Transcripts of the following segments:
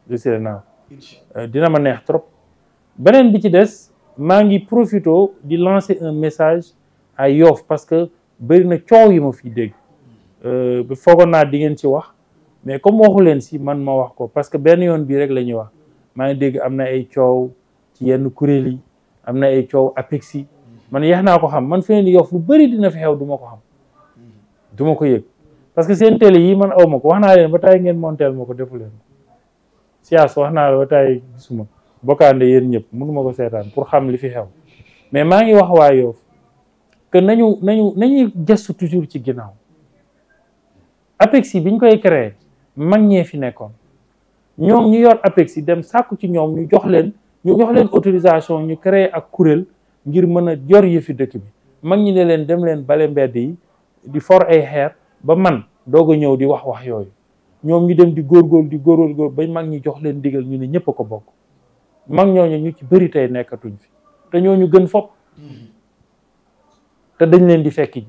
retiré naa dina ma neex trop. beneen bi ci des maa ngi profito di lancer un message à Yoff parce que bëri na coow yi ma fi dégg ba foogoon naa di ngeen ci wax mais comme waxu leen si man ma wax ko parce que benn yoon bii rek la ñuy wax maa ngi dégg am na ay coow ci yenn kuréel yi am na ay coow APEXI man yeex naa ko xam man fi ne Yoff lu bëri dina fi xew du ma ko xam du ma ko yëg parce que seen télé yi man aw ma ko wax naa leen ba tey ngeen monteel ma ko defu leen siyaas wax naa la ba tey gisuma bokkaande yéen ñëpp mënuma ko seetaan pour xam li fi xew mais maa ngi wax waa Yoff que nañuy gëstu toujours ci ginnaaw APEXI biñ koy créer mag ñee fi nekkoon ñoom ñu yor APEXI dem sàkku ci ñoom ñu jox leen autorisation ñu créer ak kuréel ngir mën a yor yëfi dëkk bi mag ñi ne leen dem leen bale mbedd yi di for ay xeer ba man doog a ñëw di wax yooyu ñoom ñu dem di góorgóorlu ba mag ñi jox leen digal ñu ne ñëpp a ko bokk mag ñooñu ñu ci bëri tey nekkatuñ fi te ñooñu gën fopp te dañ leen di fekki ji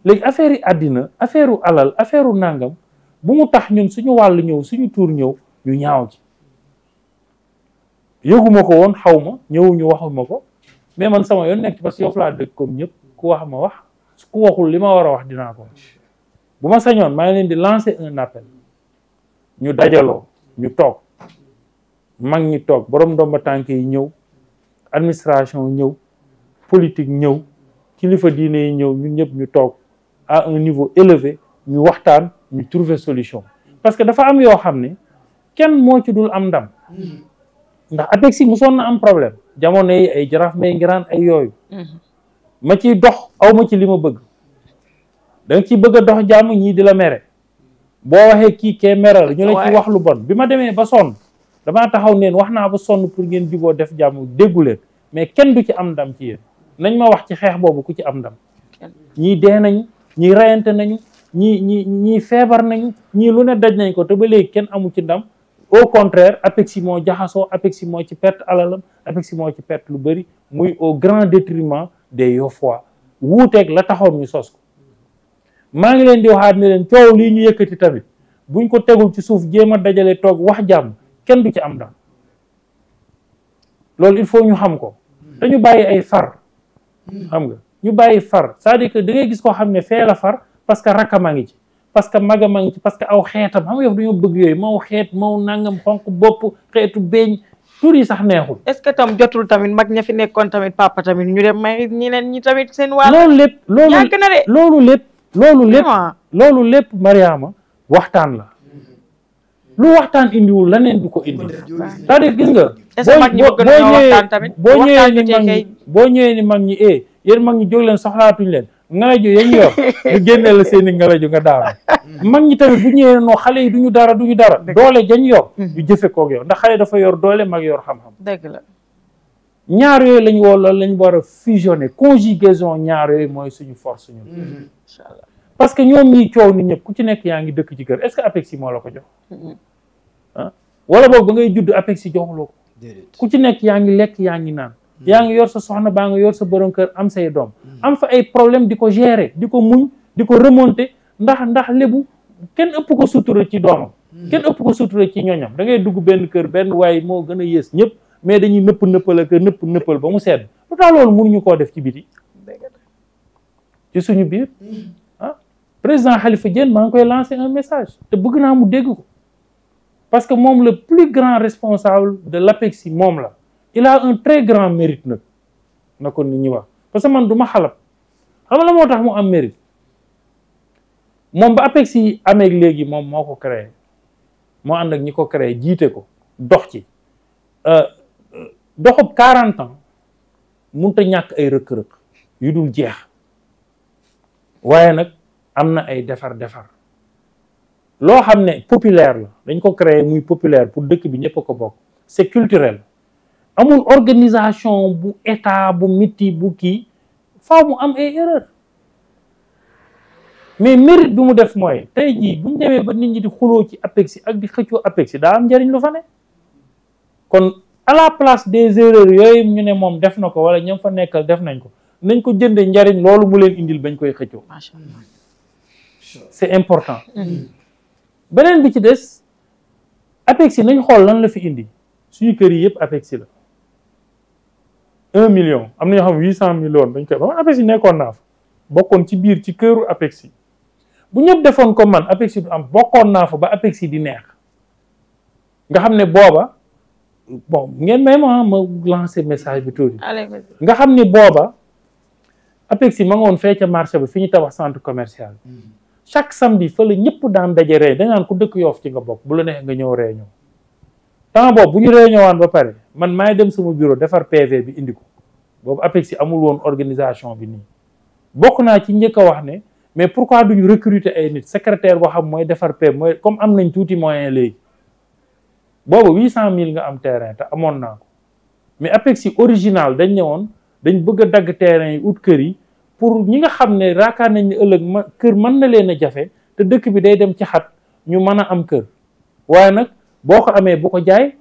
léegi affaire yi àddina affaire u alal affaire u nàngam bu mu tax ñun suñu wàll ñëw suñu tuur ñëw ñu ñaaw ci yëguma ko woon xaw ma ñëwuñu waxuma ko mais man sama yoon nekk ci parce que Yoff laa dëkk comme ñëpp ku wax ma wax ku waxul li ma war a wax dinaa ko bu ma sañoon maa ngi leen di lancer un appel ñu dajaloo ñu toog mag ñi toog borom ndomba tànk yi ñëw administration ñëw politique ñëw kilifa diine yi ñëw ñun ñëpp ñu toog à un niveau élevé ñu waxtaan ñu trouver solution parce que dafa am yoo xam ne kenn moo ci dul am ndam ndax APEXI mosoon na am problème jamono yi ay jaraaf may ngiraan ay yooyu ma ciy dox aw ma ci li ma bëgg da nga ciy bëgg a dox jàmm ñii di la mere boo waxee kii kee meral ñu la ci wax lu bon bi ma demee ba sonn damaa taxaw neen wax naa ba sonn pour ngeen juboo def jàmm déggu leen mais kenn du ci am ndam ci yéen nañ ma wax ci xeex boobu ku ci am ndam ñii dee nañu ñii rayante nañu ñii feebar nañu ñii lu ne daj nañ ko te ba léegi kenn amu ci ndam au contraire APEXI moo jaxasoo APEXI moo ci perte alalam APEXI moo ci perte lu bëri muy au grand détriment des Yoffois wuuteeg la taxoon ñu sos ko maa ngi leen di waxaat ne leen coow lii ñu yëkkati tamit buñ ko tegul ci suuf jéem a dajale toog wax jàmm kenn du ci am ndam loolu il faut ñu xam ko dañu bàyyi ay far xam nga ñu bàyyi far c'est-à-dire que da ngay gis koo xam ne fee la far parce que rakkam a ngi ci parce que magam a ngi ci parce que aw xeetam xam nga yow dañoo bëgg yooyu maw xeet maw nangam xonq bopp xeetu beeñ tur yi sax neexul. est-ce que tam jotul tamit mag ña fi nekkoon tamit papa tamit ñu dem may ñeneen ñi tamit seen wàll. loolu lépp Mariama waxtaan la lu waxtaan indiwul leneen du ko indi c'est-à-dire gis nga boo ñëwee ni mag ñi yéen mag ñi jóg leen soxlaatuñ leen ngalajo yañ yor ñu génnee la seeni ngalajo nga daanu mag ñi tamit bu ñëwee noo xale yi duñu dara doole jañ yor ñu jëfe koog yow ndax xale dafa yor doole mag yor xam-xam dëgg la ñaar yooyu lañ woo loolu lañ war a fusionner conjugaison ñaar yooyu mooy suñu force ñun incha allah parce que ñoom ñii coow ni ñëpp ku ci nekk yaa ngi dëkk ci kër est-ce que APEXI moo la ko jox ah wala boog ba ngay judd APEXI joxuloo ko ku ci nekk yaa ngi lekk yaa ngi naan yaa ngi yor sa soxna baa nga yor sa borom kër am say doom am fa ay problème di ko gérer di ko muñ di ko remonter ndax lébu kenn ëpp ko sutura ci doomam kenn ëpp ko sutura ci ñoñam da ngay dugg benn kër benn waaye moo gën a yées ñëpp mais dañuy nëppal ak nëppal ba mu sedd lu tax loolu mënuñu koo def ci biti ci suñu biir président Khalifa Diène maa ngi koy lancer un message te bëgg naa mu dégg ko parce que moom le plus grand responsable de l'APEXI moom la il a un très grand mérite nag na ko nit ñi wax parce que man du ma xalab xam la moo tax mu am mérite moom ba APEXI amee léegi moom moo ko créé moo ànd ak ñi ko créé jiite ko dox ci doxub 40 ans mënut a ñàkk ay rëkk-rëkk yu dul jeex waaye nag am na ay defar loo xam ne populaire la dañ ko créer muy populaire pour dëkk bi ñëpp a ko bokk c'est culturel amul organisation bu état bu miti bu kii faaw mu am ay erreur mais mérite bi mu def mooy tey jii bu ñu demee ba nit ñi di xuloo ci APEXI ak di xëccoo APEXI daa am njëriñ lu fa ne kon à la place des erreurs yooyu ñu ne moom def na ko wala ñoom fa nekkal def nañ ko nañ ko jënde njëriñ loolu mu leen indil bañ koy xëccoo macha allah c'est important beneen bi ci des APEXI nañ xool lan la fi indi suñu kër yi yëpp APEXI la 1 million am na ñoo xam 800 millions dañ koy ba man APEXI nekkoon naa fa bokkoon ci biir ci këru APEXI bu ñëpp defoon ko man APEXI du am bokkoon naa fa ba APEXI di neex nga xam ne booba bon ngeen may ma lancer message bi tuuti nga xam ne booba APEXI ma nga woon fee ca marché ba fi ñu tabax centre commercial chaque samedi fa la ñëpp daan daje ree dañ naan ku dëkk Yoff ci nga bokk bu la neexee nga ñëw réunion temps boobu bu ñu réunion waan ba pare man maay dem sama bureau defar PV bi indi ko boobu APEXI amul woon organisation bi nii bokk naa ci njëkk a wax ne mais pourquoi duñu recruter ay nit secrétaire boo xam mooy defar PV mooy comme am nañ tuuti moyen léegi boobu 800 000 nga am terrain te amoon naa ko mais APEXI original dañ ne woon dañ bëgg a dagg terrain yi ut kër yi pour ñi nga xam ne raakaar nañ ne ëllëg kër mën na leen a jafe te dëkk bi day dem ci xat ñu mën a am kër waaye nag boo ko amee bu ko jaay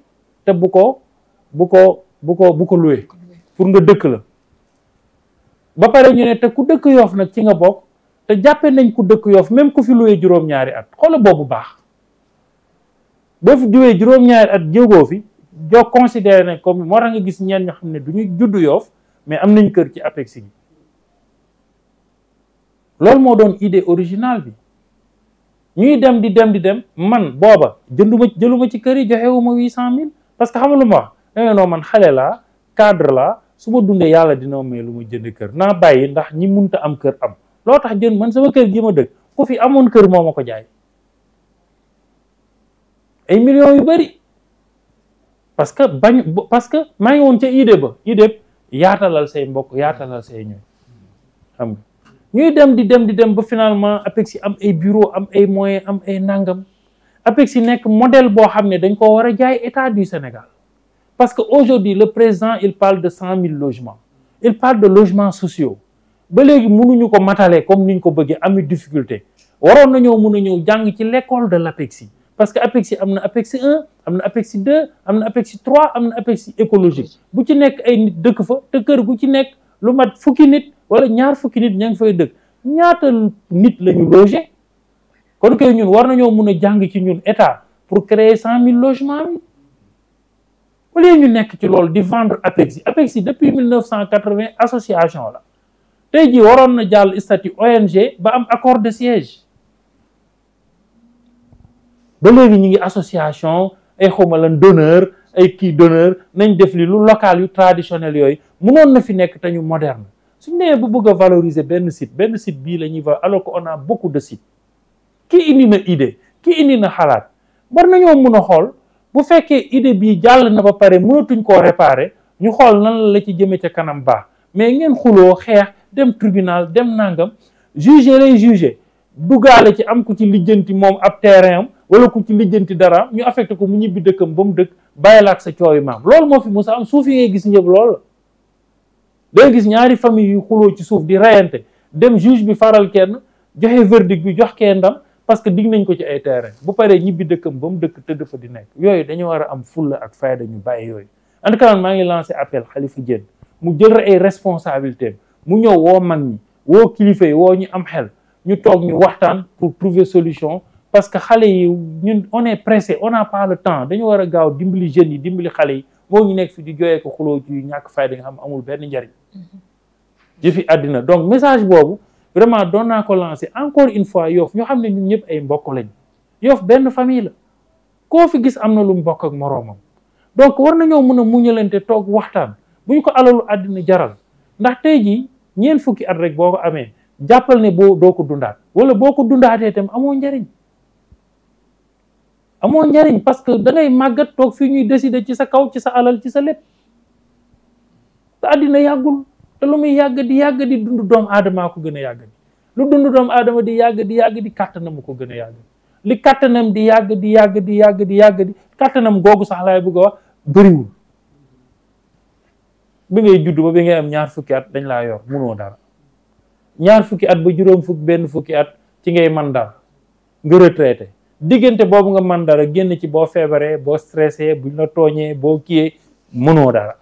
te bu ko loué pour nga dëkk la ba pare ñu ne te ku dëkk Yoff nag ci nga bokk te jàppe nañ ku dëkk Yoff même ku fi loué juróom-ñaari at xoola boobu baax boo fi juwee juróom-ñaari at jógoo fi joo considéré ne comme moo tax nga gis ñenn ñoo xam ne du ñu judd Yoff mais am nañ kër ci APEXI gi loolu moo doon idée originale bi ñuy dem di dem man booba jëluma ci kër yi joxewuma 800 000 parce que xam nga lu ma wax non man xale laa cadre laa su ma dundee yàlla dina may lu ma jënd kër naa bàyyi ndax ñi munta am kër am loo tax jënd man sama kër gi ma dëkk ku fi amoon kër moo ma ko jaay ay millions yu bëri parce que maa ngi woon ca idée ba idée yaatalal say mbokk yaatalal say ñooy xam nga ñuy dem di dem ba finalement APEXI am ay bureau am ay moyens am ay nangam APEXI nekk modèle boo xam ne dañ ko war a jaay état du Sénégal parce que aujourd'hui le président il parle de 100 000 logements il parle de logements sociaux ba léegi mënuñu ko matale comme niñ ko bëggee ami difficulté waroon nañoo mën a ñëw jàng ci l'école de l'APEXI parce que APEXI am na APEXI 1 am na APEXI 2 am na APEXI 3 am na APEXI écologique bu ci nekk ay nit dëkk fa te kër gu ci nekk lu mat fukki nit wala ñaar fukki nit ña ngi fay dëkk ñaata nit la ñu loger kon kay ñun war nañoo mun a jàng ci ñun état pour créer 100 000 logements bi au lieu ñu nekk ci loolu di vendre APEXI depuis 1980 association la tey jii waroon na jàll statut ONG ba am accord de siège ba léegi ñu ngi association ay xawma lan donneur ay kii donneur nañ def li lu local yu traditionnel yooyu mënoon na fi nekk te ñu moderne suñu nee bu bëgg a valoriser benn site bii la ñuy va alors que on a beaucoup de sites kii indi na idée kii indi na xalaat war nañoo mun a xool bu fekkee idée bii jàll na ba pare mënatuñ koo réparer ñu xool nan la ci jëmee ca kanam baax mais ngeen xuloo xeex dem tribunal dem nangam juger lay juger duggaale ci am ku ci lijjanti moom ab terrain am wala ku ci lijjanti dara ñu affecté ko mu ñibbi dëkkam ba mu dëkk bàyyilaak sa cooyu maam loolu moo fi musa am suuf yi ngay gis ñëpp loolu la day gis ñaari famille yu xuloo ci suuf di rayante dem juge bi faral kenn joxe verdict bi jox kee ndam parce que dig nañ ko ci ay terrain bu paree ñibbi dëkkam ba mu dëkk tëdd fa di nekk yooyu dañu war a am fulla ak fayda ñu bàyyi yooyu en tout cas maa ngi lancé appel Khalifa Diène mu jël ay responsabilités mu ñëw woo mag ñi woo kilifa yi woo ñu am xel ñu toog ñu waxtaan pour trouver solution parce que xale yi ñun on est pressé on n'a pas le temps dañu war a gaaw dimbali jeunes yi dimbali xale yi moo ñu nekk fi di jooyee ko xuloo ci ñàkk fayda nga xam amul benn njariñ jëfi àddina donc message boobu vraiment doon naa ko lancé encore une fois Yoff ñoo xam ne ñun ñëpp ay mbokk lañ Yoff benn famille la koo fi gis am na lu mbokk ak moroomam donc war nañoo mën a muñalante toog waxtaan bu ñu ko alalu àddina jaral ndax tey jii ñeent fukki at rek boo ko amee jàppal ne doo ko dundaat wala boo ko dundaatee itam amoo njariñ parce que da ngay màggat toog fii ñuy décider ci sa kaw ci sa alal ci sa lépp te àddina yàggul te lu muy yàgg di dund doomu aadamaa ko gën a yàgg lu dund doomu aadama di yàgg di kàttanam ko gën a yàgg li kàttanam di yàgg kàttanam googu sax laay bëgg a wax bëriwul bi ngay judd ba bi ngay am ñaar fukki at dañ laa yor munoo dara ñaar fukki at ba juróom benn fukki at ci ngay man dara nga retraité diggante boobu nga man dara génn ci boo feebaree boo stressé buñ la tooñee boo kiyee mënoo dara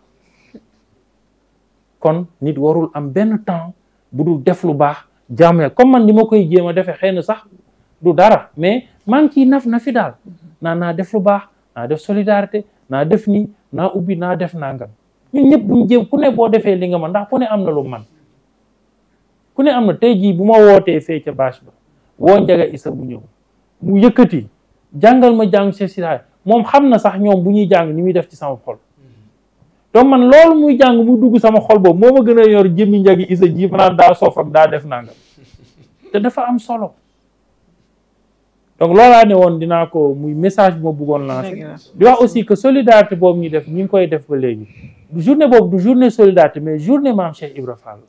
kon nit warul am benn temps bu dul def lu baax jàmm comme man ni ma koy jéem a defee xëy na sax du dara mais maa ngi ciy na fi daal naa def lu baax naa def solidarité naa def nii naa ubbi naa def nangam ñun ñëpp buñ jéem ku ne boo defee li nga mën ndax ku ne am na lu man ku ne am na tey jii bu ma wootee fee ca bâche ba woo Njaga Issa mu ñëw mu yëkkati jàngal ma jàng Cheikh Siraay moom xam na sax ñoom bu ñuy jàng ni muy def ci sama xol donc man loolu muy jàng muy dugg sama xol boobu moo ma gën a yor jëmmi Njaga Issa ji ma naan daa soof ak daa def nangam te dafa am solo donc loolaa ne woon dinaa ko muy message bu ma bëggoon lancer di wax aussi que solidarité boobu ñuy def ñu ngi koy def ba léegi journée boobu du journée solidarité mais journée Mame Cheikh Ibra Fall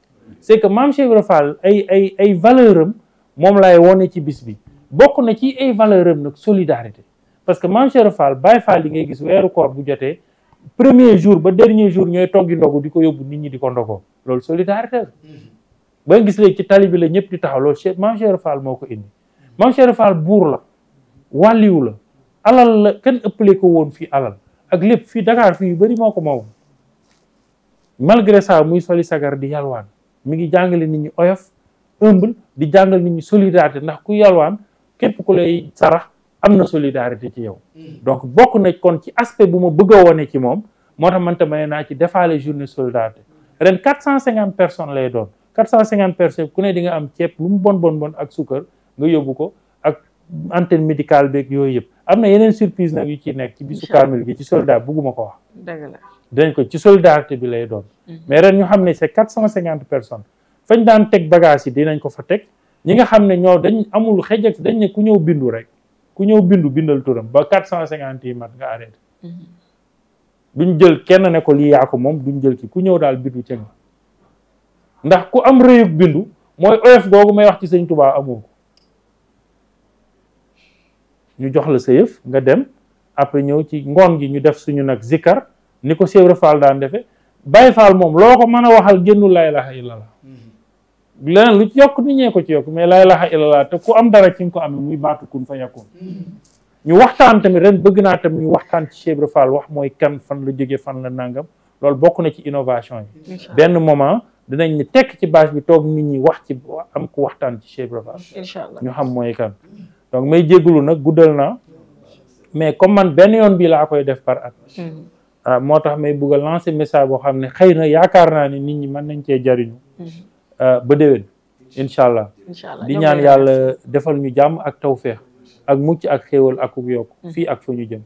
c'est que Mame Cheikh Ibra Fall ay valeur am moom laay wone ci bis bi bokk na ci ay valeur am nag solidarité parce que Mame Cheikh Ibra Fall Baye Fall yi ngay gis weeru koor bu jotee premier jour ba dernier jour ñooy toggi ndogu di ko yóbbu nit ñi di ko ndogoo loolu solidarité la ba nga gis léegi ci tali bi la ñëpp di taxaw loolu Mame Cheikh Ibra Fall moo ko indi Mame Cheikh Ibra Fall buur la wàlliwu la alal la kenn ëppale ko woon fii alal ak lépp fii Dakar fii yu bëri moo ko moom malgré ça muy soli sagar di yalwaan mi ngi jàngale nit ñi oyof humble di jàngal nit ñi solidarité ndax ku yalwaan képp ku lay sarax am na solidarité ci yow donc bokk na kon ci aspect bu ma bëgg a wone ci moom moo tax man tamit naa ci defaale journée solidarité ren 450 personnes lay doon 450 personnes ku ne di nga am ceeb lu mu bon ak suukar nga yóbbu ko ak antenne médicale beeg yooyu yëpp am na yeneen surprise nag yu ci nekk ci bisu kaamil gi ci solidarité bugguma ko wax dëgg la dañ ko ci solidarité bi lay doon mais ren ñu xam ne c'est 450 personnes fañ daan teg bagage yi dinañ ko fa teg ñi nga xam ne ñoo dañ amul xëj ak dañ ne ku ñëw bindu rek ku ñëw bindal turam ba 450 yi mat nga arrêté duñ jël kenn ne ko lii yaa ko moom duñ jël ki ku ñëw daal bindu ca nga ndax ku am rëyug bindu mooy oyof googu may wax ci sëñ Touba amoo ko ñu jox la sa yëf nga dem après ñëw ci ngoon gi ñu def suñu nag zikkar ni ko Cheikh Ibra Fall daan defe Baye Fall moom loo ko mën a waxal génnu laa ilaaha illallah leneen lu ci yokk nit ñee ko ci yokk mais laa ilaaha illallah te ku am dara ci nga ko amee muy baatu kun fa yakun ñu waxtaan tamit ren bëgg naa tamit ñu waxtaan ci Cheikh Ibra Fall wax mooy kan fan la jóge fan la nangam loolu bokk na ci innovation yi benn moment dinañ ñu tekk ci bâche bi toog nit ñi wax ci am ku waxtaan ci Cheikh Ibra Fall inchallah ñu xam mooy kan donc may jégalu nag guddal naa mais comme man benn yoon bii laa koy def par at moo tax may bëgg a lancer message boo xam ne xëy na yaakaar naa ne nit ñi mën nañ cee jariñu ba déwén incha allah di ñaan yàlla defal ñu jàmm ak tawféex ak mucc ak xéewal ak yokk fii ak fa ñu jëm